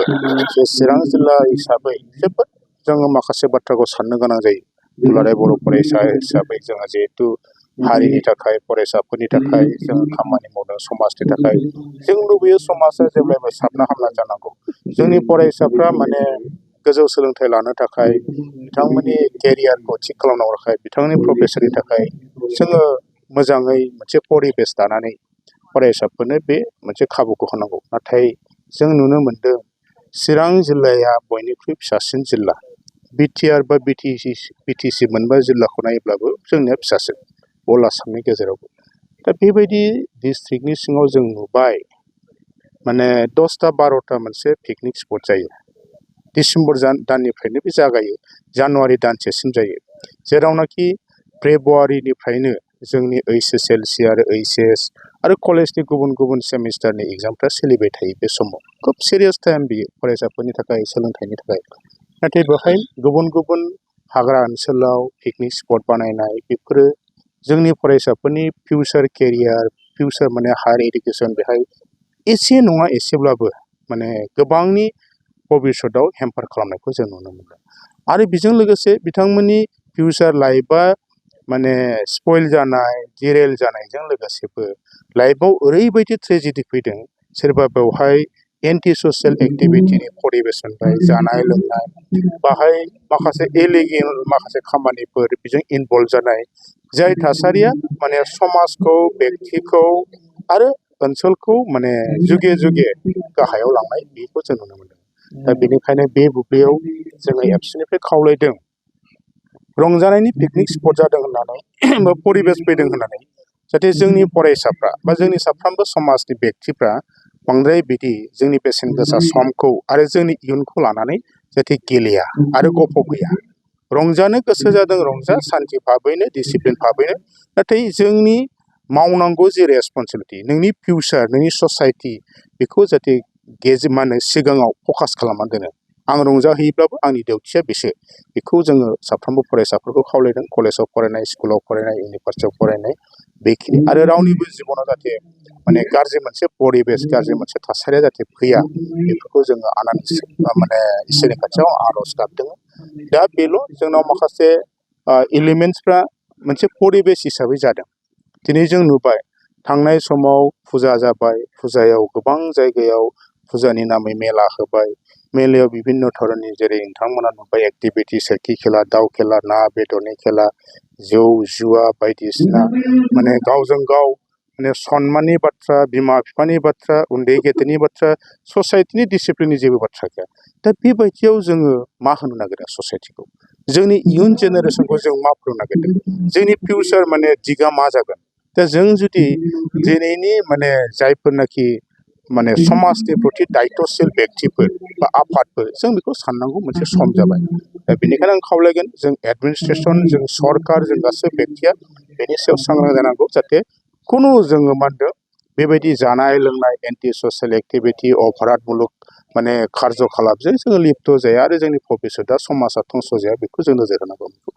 फरायसाफोर जे चिरां जिल्ला हिसाबै जोबोद जोङो माखासे बाथ्राखौ साननो गोनां जायो। दुलाराय बर' फरायसा हिसाबै जोङो जिहेतु हारिनि थाखाय फरायसाफोरनि थाखाय जोङो खामानि मावदों समाजनि थाखाय जों लुबैयो समाजा जेब्लायबो साबना हामना जानांगौ। जोंनि फरायसाफ्रा माने गोजौ सोलोंथाइ लानो थाखाय बिथांमोननि केरियारखौ थिग खालामनो थाखाय बिथांनि प्रफेसननि थाखाय जोङो मोजाङै मोनसे परिबेस दानानै फरायसाफोरनो बे मोनसे खाबुखौ होनांगौ। नाथाय जों नुनो मोनदों चिरां जिल्लाया बयनिख्रुइ फिसासिन जिल्ला। बिटिआर बा बिटिसि मोनबा जिल्लाखौ नायोब्लाबो जोंनिया फिसासिन अल आसामनि गेजेरावबो। दा बेबायदि डिस्ट्रिक्टनि सिङाव जों नुबाय माने 10टा 12टा मोनसे पिकनिक स्पट जायो। डिसेम्बर दाननिफ्रायनो बे जागायो, जानुवारि दानसेसिम जायो, जेरावनाखि फेब्रुवारिनिफ्रायनो जोंनि HSLC आरो HS आरो कलेजनि गुबुन गुबुन सेमिस्टारनि एग्जामफ्रा सोलिबाय थायो। बे समाव खोब सिरियास टाइम बियो फरायसाफोरनि थाखाय सोलोंथाइनि थाखाय। नाथाय बेवहाय गुबुन गुबुन हाग्रा ओनसोलाव पिकनिक स्पट बानायनाय बेफोरो जोंनि फरायसाफोरनि फिउचार केरियार फिउचार माने हायार इडुकेसन बेहाय एसे नङा एसेब्लाबो माने गोबांनि भबिसतआव हेम्पार खालामनायखौ जों नुनो मोनदों। आरो बेजों लोगोसे बिथांमोननि फिउचार लाइफआ माने स्पइल जानाय डिरेल जानायजों लोगोसेबो लाइफआव ओरैबायदि ट्रेजेडि फैदों, सोरबा बेवहाय एन्टि ससियेल एक्टिभिटिनि परिबेस मोनबाय, जानाय लोंनाय बाहाय माखासे इलिगेल माखासे खामानिफोर बेजों इनभल्भ जानाय, जाय थासारिया माने समाजखौ बेक्तिखौ आरो ओनसोलखौ माने जुगे जुगे गाहायाव लांनाय बेखौ जों नुनो मोनदों। दा बेनिखायनो बे बुब्लियाव जोङो एबसुनिफ्राय खावलायदों रंजानायनि पिकनिक स्पट जादों होननानै परिबेस फैदों होननानै जाहाथे जोंनि फरायसाफ्रा बा जोंनि साफ्रोमबो समाजनि बेक्तिफ्रा बांद्राय बिदि जोंनि बेसेन गोसा समखौ आरो जोंनि इयुनखौ लानानै जाहाथे गेलेया आरो गफबहैया। रंजानो गोसो जादों रंजा, सान्थि भाबैनो डिसिप्लिन भाबैनो, नाथाय जोंनि मावनांगौ जि रेसपन्सिबिलिटि नोंनि फिउचार नोंनि ससाइटि बेखौ जाहाथे मा होनो सिगाङाव फकास खालामना दोनो। आं रंजाहैयोब्लाबो आंनि डिउटिया बेसो, बेखौ जोङो साफ्रोमबो फरायसाफोरखौ खावलायदों। कलेजाव फरायनाय, स्कुलाव फरायनाय, इउनिभारसिटियाव फरायनाय बेखिनि आरो रावनिबो जिबनाव जाहाथे माने गाज्रि मोनसे परिबेस गाज्रि मोनसे थासारिया जाहाथे फैया बेफोरखौ जोङो माने इसोरनि खाथियाव आर'ज गाबदों। दा बेल' जोंनाव माखासे एलिमेन्टसफ्रा मोनसे परिबेस हिसाबै जादों। दिनै जों नुबाय थांनाय समाव फुजा जाबाय, फुजायाव गोबां जायगायाव फुजानि नामै मेला होबाय, मेलायाव बिभिन्न धरननि जेरै नोंथांमोना नुबाय एक्टिभिटि सोरखि खेला, दाउ खेला, ना बेदरनि खेला, जौ जुवा बायदिसिना माने गावजों गाव माने सनमाननि बाथ्रा, बिमा बिफानि बाथ्रा, उन्दै गेदेरनि बाथ्रा, ससाइटिनि डिसिप्लिननि जेबो बाथ्रा गैया। दा बेबायदियाव जोङो मा होनो नागिरदों ससाइटिखौ, जोंनि इयुन जेनेरेसनखौ जों मा फोरोंनो नागिरदों, जोंनि फिउचार माने दिगा मा जागोन। दा जों जुदि दिनैनि माने जायफोरनाखि माने समाजनि प्रति दायथ'शिल बेक्तिफोर बा आफादफोर जों बेखौ साननांगौ मोनसे सम जाबाय। दा बेनिखायनो आं खावलायगोन जों एडमिनिस्ट्रेसन, जों सरकार, जों गासै बेक्तिया बेनि सायाव सांग्रां जानांगौ जाहाथे खुनु जोङो मा होनदों बेबायदि जानाय लोंनाय एन्टि ससियेल एक्टिभिटि अपराधमुलक माने कार्य कलापजों जोङो लिप्त जाया आरो जोंनि भबिसतआ समाजा धंस' जाया बेखौ जों नोजोर होनांगौ।